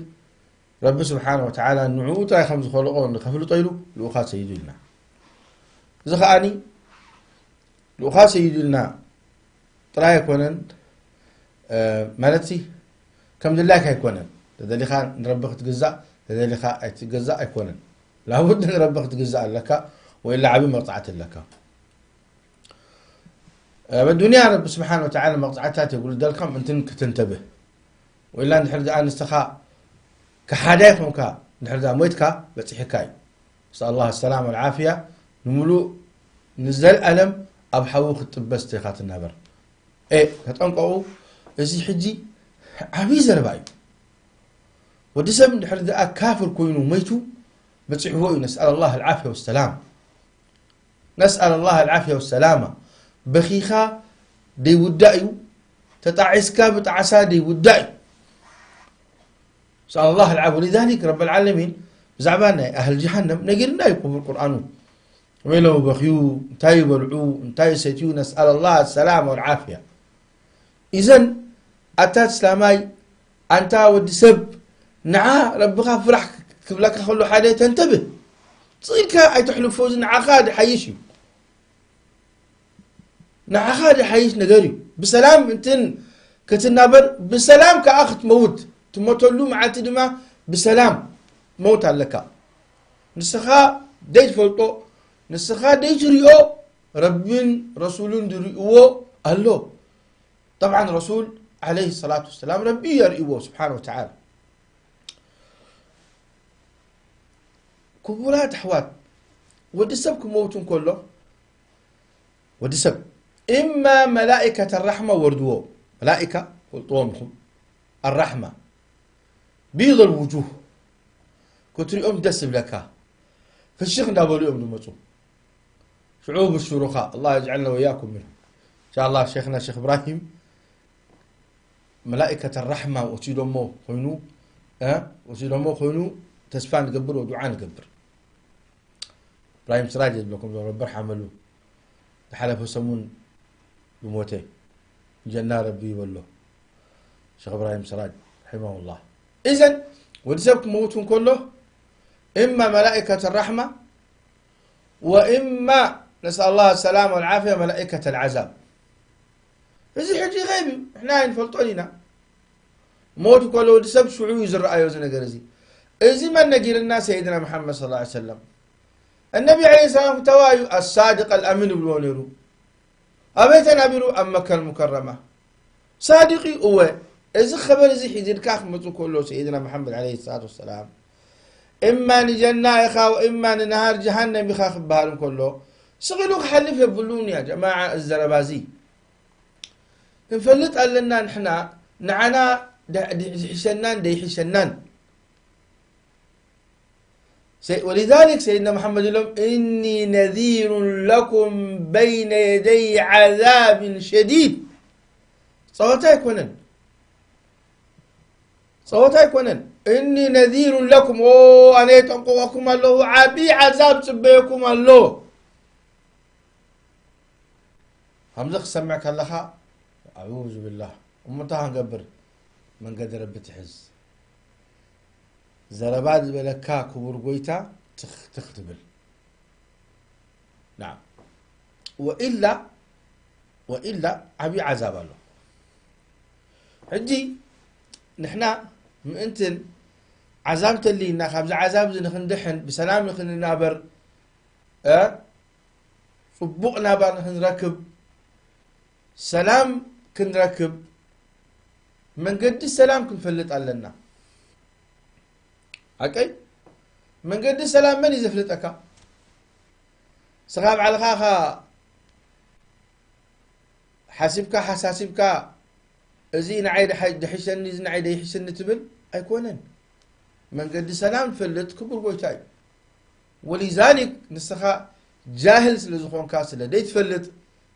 ረቢ ስብሓነ ወተዓላ ንዕኡ ጥራይ ከም ዝኸልቆ ንኸፍልጦ ኢሉ ልኡኻ ሰይዱ ኢልና። እዚ ኸኣኒ ልኡኻ ሰይዱ ኢልና ጥራይ ኣይኮነን፣ እ፣ ማለትሲ ከም ድላይካ ኣይኮነን። ተደሊኻ ንረቢ ክትግዛእ፣ ተደሊኻ ኣይትገዛእ ኣይኮነን። ላቡድ ንረቢ ክትግዛእ ኣለካ፣ ወኢላ ዓቢ መቕጻዕቲ ኣለካ። ኣብ ኣዱንያ ረቢ ስብሓን ወተዓላ መቕጻዕትታት የጉልደልካ ምእንትን ክትንተብህ። ወኢላ እንድሕር ደኣ ንስኻ ከሓዳይ ኾንካ እንድሕር ደኣ ሞይትካ በጺሕካ እዩ። ነስኣል ኣላህ ሰላም ወልዓፍያ፣ ንምሉእ ንዘልኣለም ኣብ ሓዊ ክትጥበስ ኢኻ ትናበር። ኤ፣ ተጠንቀቑ፣ እዚ ሕጂ ዓብዪ ዘረባ እዩ። ወዲ ሰብ እንድሕር ደኣ ካፍር ኮይኑ ሞይቱ በጺሕዎ እዩ። ነስኣል ኣላህ ኣልዓፍያ ወሰላም። ነስኣል ኣላህ ኣልዓፍያ ወሰላማ። በኺኻ ደይውዳእ እዩ፣ ተጣዒስካ ብጣዕሳ ደይውዳእ እዩ። ነስኣል ኣላህ ኣልዓፍያ። ወሊዛሊክ ረብ ኣልዓለሚን ብዛዕባ ናይ ኣህል ጀሃነም ነጊርና እዩ ክቡር ቁርኣኑ። ከመይ ኢሎም በኽዩ፣ እንታይ ይበልዑ፣ እንታይ ይሰትዩ፣ ነስኣል ኣላህ ኣሰላም ወልዓፍያ። ኢዘን ኣታ እስላማይ፣ ኣንታ ወዲ ሰብ፣ ንዓ ረብኻ ፍራሕ ክብለካ ከሎ ሓደ ተንተብህ። ስቕ ኢልካ ኣይተሕልፎ፣ እዚ ንዓኻ ድሓይሽ እዩ። ንዓኻ ድሓይሽ ነገር እዩ። ብሰላም እንትን ክትናበር፣ ብሰላም ከኣ ክትመውት፣ ትሞተሉ መዓልቲ ድማ ብሰላም መውት ኣለካ። ንስኻ ደይትፈልጦ፣ ንስኻ ደይትሪኦ፣ ረቢን ረሱሉን ዝርእይዎ ኣሎ። ጠብዓን ረሱል ዓለይሂ ሰላቱ ወሰላም ረቢ የርእይዎ ስብሓነ ወተዓላ። ክቡራት ኣሕዋት፣ ወዲ ሰብ ክመውት እንከሎ፣ ወዲ ሰብ፣ እማ መላኢከት ኣራሕማ ወርድዎ። መላኢካ ፈልጥዎም ኢኹም። ኣራሕማ። ቢደል ውጁህ። ክትሪኦም ደስ ዝብለካ። ፍሽኽ እንዳበሉ እዮም ዝመፁ። ሽዑ ብሽሩኻ፣ ኣላህ የጅዐልና ወያኩም ምንሁም። ኢንሻኣላህ ሸይኽና ሸይኽ እብራሂም መላኢከተ ራሕማ ወሲዶሞ ኮይኑ፣ እ፣ ወሲዶሞ ኮይኑ ተስፋ ንገብር ወዱዓ ንገብር። እብራሂም ስራጅ ዝብለኩም ዘሎ ረቢ ሓመሉ ዝሓለፈ ሰሙን ዝሞተ ጀና ረቢ ይበሎ ሸኽ እብራሂም ስራጅ ረሒመሁላህ። ኢዘን ወዲ ሰብ ክመውት እንከሎ እማ መላኢከተ ራሕማ ወእማ ነስኣል ላህ ሰላም ወልዓፍያ መላኢከተ ልዓዛብ። እዚ ሕጂ ኸይብ እዩ፣ ንሕና ኣይንፈልጦን ኢና። ሞት ከሎ ወዲ ሰብ ሽዑ እዩ ዝረኣዮ እዚ ነገር እዚ። እዚ መን ነጊርና? ሰይድና መሓመድ ሰለላሁ ዐለይሂ ወሰለም። እነቢ ዐለይሂ ሰላም ክተዋዩ ኣሳድቅ ኣልኣሚን ይብልዎ ነይሩ። ኣበይ ተናቢሩ? ኣብ መካ ኣልሙከረማ። ሳድቅ እዩ። እወ፣ እዚ ኸበር እዚ ሒዝልካ ክመፁ ከሎ ሰይድና መሓመድ ዐለይሂ ሰላቱ ወሰላም እማ ንጀና ኢኻ ወእማ ንነሃር ጀሃነም ኢኻ ክበሃል እንከሎ ስቕ ኢሉ ክሓልፍ የብሉን። ያ ጀማዓ፣ እዚ ዘረባ እዚ ክንፈልጥ ኣለና። ንሕና ንዓና ደ- ደ- ዝሕሸናን ደይሕሸናን። ሰይ- ወሊዛሊክ ሰይድና መሓመድ ኢሎም እኒ ነዚሩ ለኩም በይነ የደይ ዓዛብን ሸዲድ። ፀወታ ኣይኮነን፣ ፀወታ ኣይኮነን። እኒ ነዚሩ ለኩም፣ ኦ ኣነ የጠንቅቐኩም ኣለኹ፣ ዓብዪ ዓዛብ ፅበየኩም ኣሎ። ከምዚ ክሰምዕ ከለኻ ኣዑዙ ቢላህ፣ እሞ እንታይ ክንገብር? መንገዲ ረቢ ትሕዝ። ዘረባ ዝበለካ ክቡር ጎይታ ትኽ ትኽ ትብል። ናም። ወኢላ ወኢላ ዓብዪ ዓዛብ ኣሎ። ሕጂ ንሕና ምእንትን ዓዛብ እንተልይና ካብዚ ዓዛብ እዚ ንኽንድሕን ብሰላም ንኽንናበር እ ጽቡቕ ናባር ንኽንረክብ፣ ሰላም ክንረክብ፣ መንገዲ ሰላም ክንፈልጥ ኣለና። ሓቀይ? መንገዲ ሰላም መን እዩ ዘፍልጠካ? ስኻ ባዕልኻ ኢኻ ሓሲብካ፣ ሓሳሲብካ፣ እዚ ንዓይ ደሓ-፣ ደሒሸኒ፣ እዚ ንዓይ ደይሕሸኒ ትብል ኣይኮነን። መንገዲ ሰላም ትፈልጥ ክቡር ጎይታ እዩ። ወሊዛሊክ ንስኻ ጃህል ስለ ዝኾንካ፣ ስለ ደይትፈልጥ፣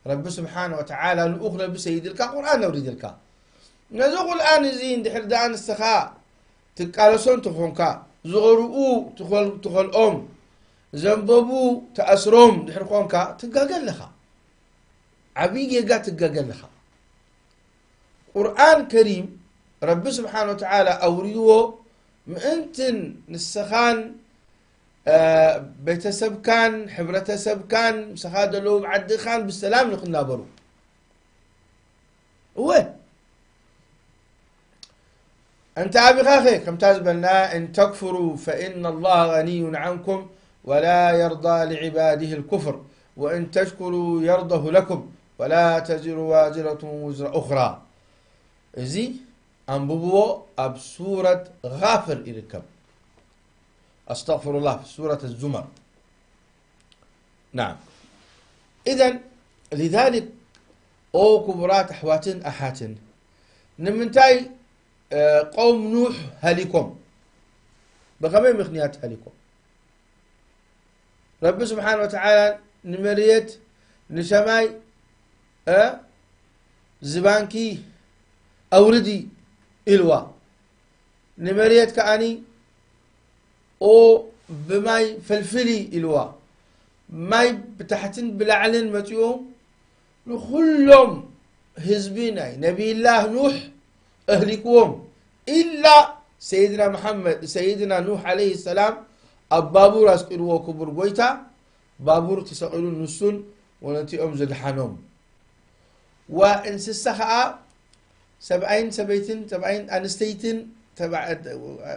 ረቢ ስብሓነ ወተዓላ ልኡኽ ነቢ ሰይድልካ ቁርኣን ነውሪድልካ። ነዚ ቁርኣን እዚ እንድሕር ደኣ ንስኻ ትቃለሶ እንተኾንካ፣ ዝቐርኡ ትኸል-፣ ትኸልኦም፣ ዘንበቡ ትኣስሮም ድሕር ኮንካ፣ ትጋገ ኣለኻ። ዓብዪ ጌጋ ትጋገ ኣለኻ። ቁርኣን ከሪም ረቢ ስብሓነ ወተዓላ ኣውሪድዎ ምእንትን ንስኻን፣ እ፣ ቤተሰብካን፣ ሕብረተሰብካን፣ ምሳኻ ዘለዉ ዓድኻን ብሰላም ንኽናበሩ። እወ። እንተ ኣቢኻኸ፣ ከምታ ዝበልና፣ "እን ተክፍሩ ፈኢነ ላህ ገኒዩን ዓንኩም ወላ የርዳ ሊዕባዲህ ልኩፍር ወእን ተሽኩሩ የርደሁ ለኩም ወላ ተዚሩ ዋዚረቱን ውዝረ ኡኽራ።" እዚ ኣንብብዎ፣ ኣብ ሱረት ጋፍር ይርከብ። ኣስተግፍሩላህ፣ ሱረት ዙመር። ናም። ኢዘን፣ ሊዛሊክ፣ ኦ ክቡራት ኣሕዋትን ኣሓትን፣ ንምንታይ፣ እ፣ ቀውም ኑሕ ሃሊኮም? ብኸመይ ምኽንያት ሃሊኮም? ረቢ ስብሓን ወተዓላ ንመሬት፣ ንሰማይ፣ እ፣ ዝባንኪ ኣውርዲ ኢልዋ። ንመሬት ከኣኒ ኦ ብማይ ፈልፍሊ ኢልዋ። ማይ ብታሕትን ብላዕልን መጺኡ ንኹሎም ህዝቢ ናይ ነቢይላህ ኑሕ ኣህሊክዎም። ኢላ ሰይድና መሓመድ፣ ሰይድና ኑሕ ዓለይሂ ሰላም ኣብ ባቡር ኣስቂልዎ ክቡር ጎይታ፣ ባቡር ተሰቒሉ ንሱን ወነቲኦም ዝድሓኖም። ወእንስሳ ኸኣ ሰብኣይን ሰበይትን፣ ሰብኣይን ኣንስተይትን ተባዕ-፣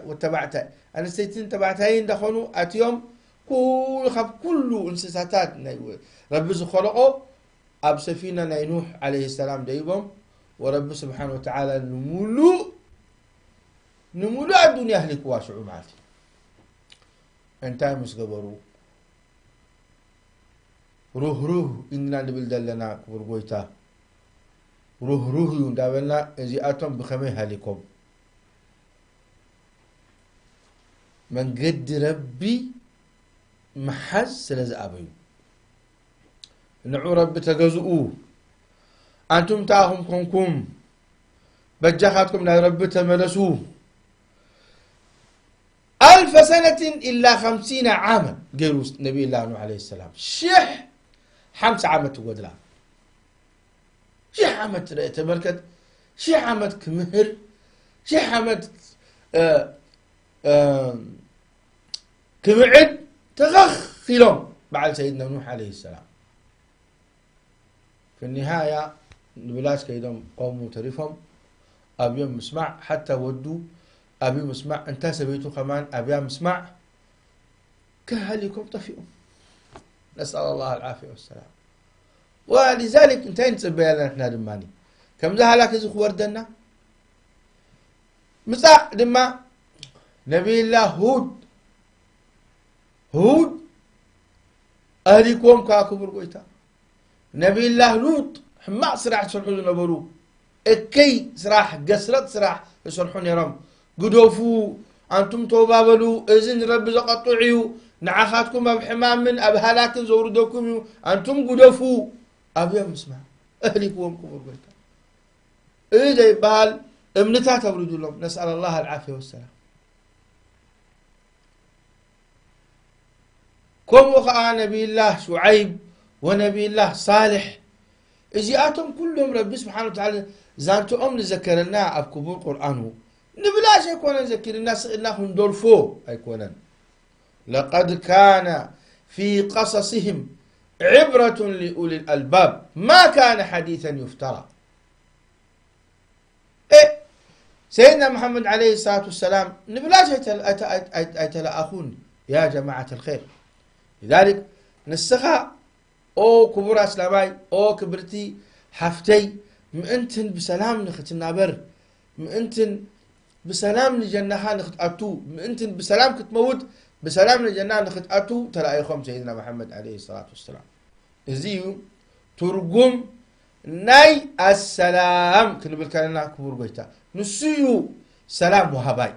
ወተባዕታይ፣ ኣንስተይትን ተባዕታይን እንዳኾኑ ኣትዮም፣ ኩሉ፣ ካብ ኩሉ እንስሳታት ናይ ረቢ ዝኸለቆ ኣብ ሰፊና ናይ ኑሕ ዓለይሂ ሰላም ደይቦም፣ ወረቢ ስብሓን ወተዓላ ንምሉእ፣ ንምሉእ ኣዱንያ ኣህሊክዋ ሽዑ ማለት እዩ። እንታይ ምስ ገበሩ? ሩህሩህ ኢና ንብል ዘለና ክቡር ጎይታ። ሩህሩህ እዩ እንዳበልና እዚኣቶም ብኸመይ ሃሊኮም? መንገዲ ረቢ ምሓዝ ስለ ዝኣበዩ። ንዑ ረቢ ተገዝኡ። ኣንቱም እንታይ ኢኹም ኮንኩም? በጃኻትኩም ናብ ረቢ ተመለሱ። ኣልፈ ሰነትን ኢላ ኸምሲና ዓመት ገይሩ ነቢይላ ኑሕ ዓለይሂ ሰላም። ሽሕ ሓምሳ ዓመት ትጎድላ። ሽሕ ዓመት ትረአ፣ ተመልከት። ሽሕ ዓመት ክምህር፣ ሽሕ ዓመት፣ እ፣ እ፣ ክምዕድ ተኸኽ ኢሎም በዓል ሰይድና ኑሕ ዓለይሂ ሰላም። ፊ ኒሃያ ንብላሽ ከይዶም ቆሙ ተሪፎም ኣብዮም ምስማዕ፣ ሓታ ወዱ ኣብዩ ምስማዕ፣ እንታ ሰበይቱ ከማን ኣብያ ምስማዕ፣ ከሃሊኮም ጠፊኦም። ነስኣል ኣላህ ኣልዓፍያ ወሰላም። ወሊዛሊክ እንታይ ንጽበያ ኣለና ንሕና ድማ? ከምዚ ሃላክ እዚ ክወርደና ምጻእ ድማ ነቢይላህ ሁድ፣ ሁድ ኣህሊክዎም ከኣ ክቡር ጎይታ። ነቢይላህ ሉጥ ሕማቕ ስራሕ ዝሰርሑ ዝነበሩ፣ እከይ ስራሕ፣ ገስረጥ ስራሕ ዝሰርሑ ነይሮም። ግደፉ፣ ኣንቱም ተውባ በሉ፣ እዚ ንረቢ ዘቐጥዕ እዩ፣ ንዓኻትኩም ኣብ ሕማምን ኣብ ሃላክን ዘውርደኩም እዩ፣ ኣንቱም ግደፉ። ኣብዮም ምስማዕ፣ ኣህሊክዎም ክቡር ጎይታ። እዚ ዘይበሃል እምንታት ኣውሪዱሎም። ነስኣል ኣላህ ኣልዓፍያ ወሰላም። ከምኡ ኸዓ ነቢይላህ ሹዓይብ ወነቢይላህ ሳልሕ፣ እዚኣቶም ኩሎም ረቢ ስብሓን ወተዓላ ዛንትኦም ንዘከረልና ኣብ ክቡር ቁርኣኑ። ንብላሽ ኣይኮነን ዘኪርና ስእልና ክንደርፎ ኣይኮነን። ለቀድ ካነ ፊ ቀሰስህም ዕብረቱን ሊኡሊ ልኣልባብ ማ ካነ ሓዲሰን ዩፍተራ። እ፣ ሰይድና መሓመድ ዓለይሂ ሰላቱ ወሰላም ንብላሽ ኣይተ-፣ ኣይተ-፣ ኣይተ-፣ ኣይተ-፣ ኣይተለኣኹን። ያ ጀማዓት ኣልኸይር። ሊዛሊክ ንስኻ ኦ ክቡር ኣስላማይ፣ ኦ ክብርቲ ሓፍተይ፣ ምእንትን ብሰላም ንኽትናበር፣ ምእንትን ብሰላም ንጀናኻ ንኽትኣቱ፣ ምእንትን ብሰላም ክትመውት፣ ብሰላም ንጀና ንኽትኣቱ ተላኢኾም ሰይድና መሓመድ ዓለይሂ ሰላቱ ወሰላም። እዚ እዩ ትርጉም ናይ ኣሰላም ክንብል ከለና ክቡር ጎይታ። ንሱ እዩ ሰላም ወሃባይ።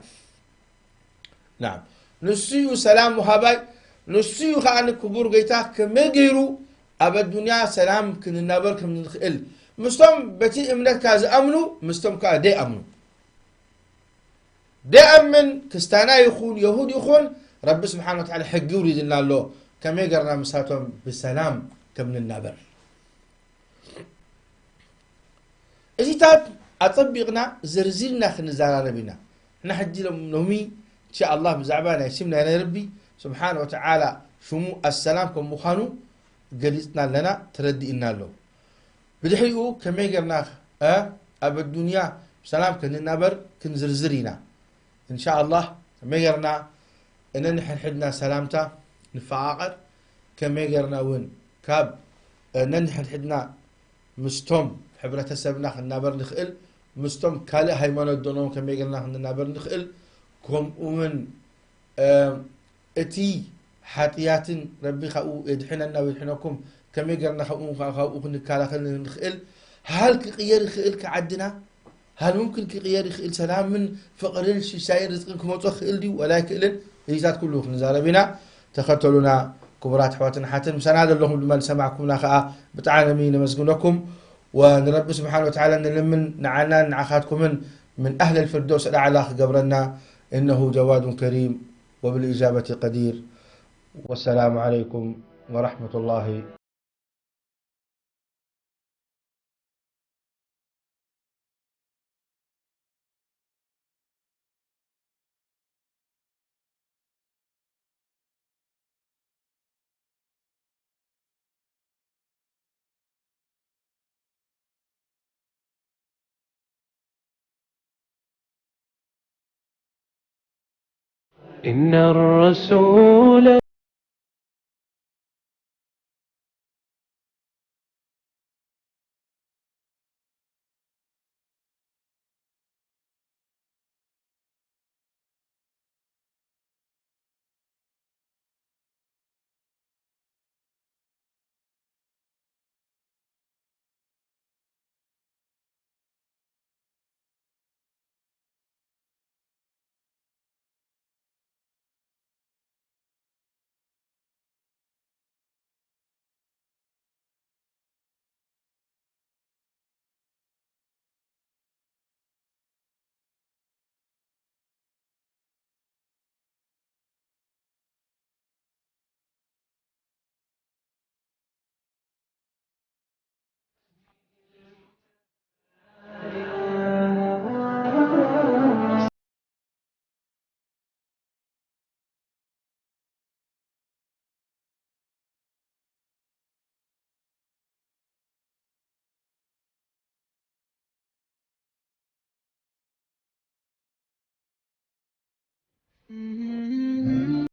ናም፣ ንሱ እዩ ሰላም ወሃባይ፣ ንሱ እዩ ኸዓ ንክቡር ጎይታ ከመይ ገይሩ ኣብ ኣዱንያ ሰላም ክንናበር ከም ንኽእል። ምስቶም በቲ እምነትካ ዝኣምኑ፣ ምስቶም ከኣ ደይኣምኑ። ደይኣምን ክስታና ይኹን የሁድ ይኹን፣ ረቢ ስብሓን ወተዓላ ሕጊ ውሪድልና ኣሎ። ከመይ ገርና ምሳቶም ብሰላም ከም ንናበር። እዚታት ኣጸቢቕና ዘርዚርና ክንዘራረብ ኢና። ንሕና ሕጂ ሎም-፣ ሎሚ እንሻ ኣላህ ብዛዕባ ናይ ስም ናይ ረቢ ስብሓን ወተዓላ ሽሙ ኣሰላም ከም ምዃኑ ገሊጽና ኣለና፣ ተረዲእና ኣሎ። ብድሕሪኡ ከመይ ጌርና፣ እ፣ ኣብ ኣዱንያ ብሰላም ክንናበር ክንዝርዝር ኢና። እንሻ ኣላህ ከመይ ጌርና እነንሕድሕድና ሰላምታ ንፈቓቐር፣ ከመይ ጌርና እውን ካብ፣ እ፣ ነንሕድሕድና ምስቶም ሕብረተሰብና ክንናበር ንኽእል፣ ምስቶም ካልእ ሃይማኖት ደኖም ከመይ ጌርና ክንናበር ንኽእል፣ ከምኡ እውን፣ እ፣ እቲ ሓጥያትን ረቢ ካብኡ የድሕነና ወየድሕነኩም፣ ከመይ ጌርና ካብኡ፣ ካብኡ ክንከላኸል ንኽእል፣ ሃል ክቕየር ይኽእል ከዓድና፣ ሃል ሙምክን ክቕየር ይኽእል፣ ሰላምን ፍቕርን ሽሻይን ርዝቅን ክመጾ ክእል ድዩ ወላ ኣይክእልን? እዚታት ኩሉ ክንዛረብ ኢና። ተኸተሉና ክቡራት ኣሕዋትን ኣሓትን፣ ምሳና ዘለኹም ድማ ዝሰማዕኩምና ከኣ ብጣዕሚ ነመስግነኩም። ወንረቢ ስብሓን ወተዓላ ንልምን ንዓናን ንዓኻትኩምን ምን ኣህል ልፍርደውስ ኣልኣዕላ ክገብረና። እነሁ ጀዋዱን ከሪም ወብልእጃበቲ ቀዲር። ወሰላሙ ዓለይኩም ወረሕመቱላሂ إن الرسول Mhm.